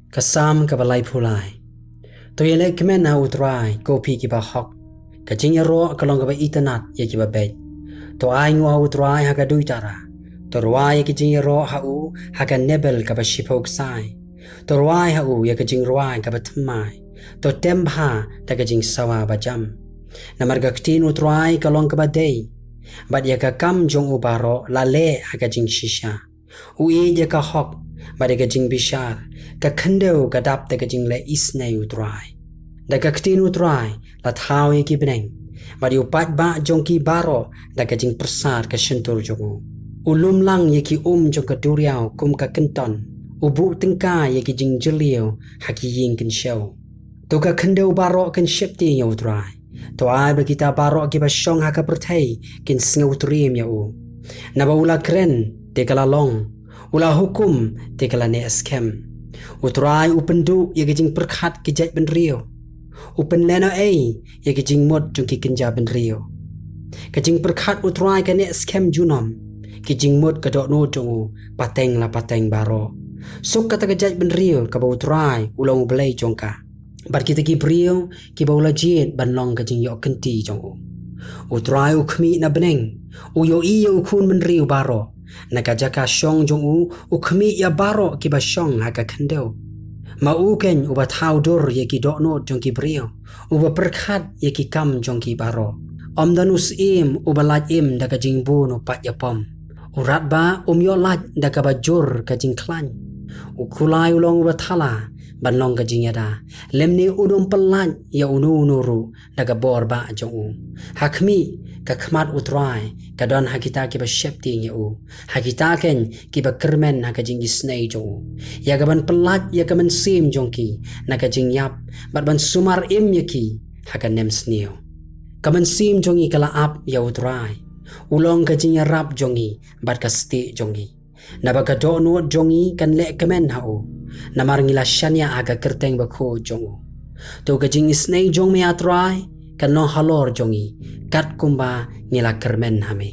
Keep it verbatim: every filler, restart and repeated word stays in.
Ka Salm kaba laiphew lai. To ïalehkmen ha U Trai, ko phi kiba hok. Ka jingïaroh ka long kaba itynnad ïa kiba beit. To ainguh ha U Trai ha ka duitara. To rwai ïa ka jingïaroh ha u ha ka nebel kaba shiphew ksai. To rwai ha u ïa ka jingrwai kaba thymmai. To tem bha da ka jingsawa bajam. Namar ka ktien U Trai ka long kaba dei, bad ïa ka kam jong u baroh la leh ha ka jingshisha. U ïeit ïa ka hok bad ïa ka jingbishar, ka khyndew ka dap da ka jingleh isynei U Trai. Da ka ktien U Trai la thaw ïa ki bneng, bad ïa u paidbah jong ki baroh da ka jingpyrsad ka shyntur jong u. U lum lang ïa ki um jong ka duriaw kum ka kynton, u buh tyngka ïa ki jingjylliew ha ki ïing kynshew. To ka khyndew baroh kin sheptieng ïa U Trai. To ai ba kita baroh kiba shong ha ka pyrthei kin sngewtriem ïa u. Naba u la kren, te ka la long. U la hukum, te ka la neh skhem. U Trai u pynduh ïa ka jingpyrkhat ki jaitbynriew. U pynlehnohei ïa ka jingmut jong ki kynja bynriew. Ka jingpyrkhat U Trai ka neh skhem junom. Ki jingmut ka dohnud jong u pateng la pateng baroh. Suk kata ka jaitbynriew kaba U Trai u long U Blei jong ka. Bad kita ki briew kiba u la jied ban long ka jingïoh kynti jong u. U Trai u khmih na bneng, u ïohi ïa u khun bynriew baroh. Na ka jaka shong jong u, u khmih ïa baroh kiba shong ha ka khyndew. Ma u keiñ uba thaw dur ïa ki dohnud jong ki briew, uba pyrkhat ïa ki kam jong ki baroh. Ym don u syiem uba lait im da ka jingbun u paid ïapom. U radbah um ïoh lait da kaba jur ka jingkhlaiñ. U khulai u long uba thala ban long ka jingïada, lymne un ym pyllait ïa uno uno ruh da ka bor bah jong u. Ha khmih, ka khmat U Trai ka don ha kita kiba sheptieng ïa u, ha kita keiñ kiba kyrmen ha ka jingisynei jong u. Ïa kaban pyllait ïa ka mynsiem jong ki na ka jingïap, bad ban sumar im ïa ki ha ka nemsniew. Ka mynsiem jong ngi ka la ap ïa U Trai. U long ka jingïarap jong ngi bad ka stieh jong ngi. Naba ka dohnud jong ngi kan lehkmen ha u. Namar ngi la shaniah ha ka kyrteng bakhuid jong u. To ka jingisynei jong me, A Trai, kan long halor jong ngi, katkumba ngi la kyrmen ha me.